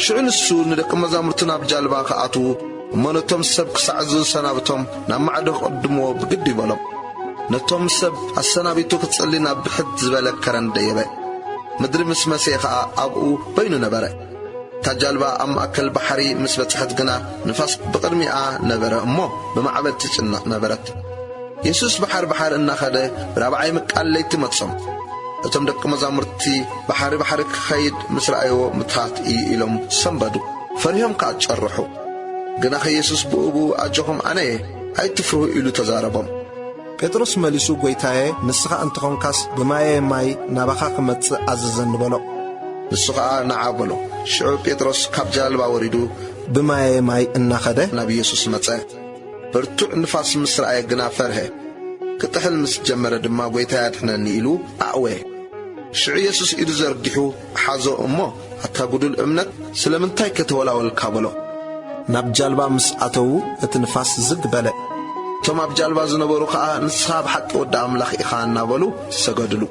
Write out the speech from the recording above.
ሽዑ ንሱ ንደቂ መዛሙርቱ ናብ ጃልባ ክኣትዉ እሞ ነቶም ሰብ ክሳዕ ዝሰናብቶም ናብ ማዕዶ ክቕድምዎ ብግዲ በሎም። ነቶም ሰብ ኣሰናቢቱ ክጽሊ ናብ ብሕት ዝበለ ከረን ደየበ። ምድሪ ምስ መሰየ ኸኣ ኣብኡ በይኑ ነበረ። እታ ጃልባ ኣብ ማእከል ባሕሪ ምስ በጽሐት ግና ንፋስ ብቕድሚኣ ነበረ እሞ ብማዕበል ትጭነቕ ነበረት። የሱስ ብሓር ብሓር እናኸደ ብራብዓይ ምቃል ለይቲ መጾም። እቶም ደቂ መዛሙርቲ ባሕሪ ባሕሪ ክኸይድ ምስ ረኣይዎ ምትሃት እዩ ኢሎም ሰንበዱ። ፈሪሆም ከኣ ጨርሑ። ግናኸ የሱስ ብኡ ብኡ ኣጆኹም ኣነ እየ፣ ኣይትፍርሁ ኢሉ ተዛረቦም። ጴጥሮስ መሊሱ ጎይታየ ንስኻ እንተኾንካስ ብማየ ማይ ናባኻ ክመጽእ ኣዘዘኒ በሎ። ንሱ ኸኣ ንዓ በሎ። ሽዑ ጴጥሮስ ካብ ጃልባ ወሪዱ ብማየ ማይ እናኸደ ናብ ኢየሱስ መጸ። ብርቱዕ ንፋስ ምስ ረኣየ ግና ፈርሀ። ክጥሕል ምስ ጀመረ ድማ ጎይታየ ኣድሕነኒ ኢሉ ኣእወየ። ሽዑ ኢየሱስ ኢዱ ዘርጊሑ ሓዞ እሞ ኣታ ጉዱል እምነት ስለምንታይ ከተወላወልካ በሎ። ናብ ጃልባ ምስ ኣተዉ እቲ ንፋስ ዝግ በለ። እቶም ኣብ ጃልባ ዝነበሩ ኸኣ ንስኻ ብሓቂ ወዲ ኣምላኽ ኢኻ እናበሉ ሰገድሉ።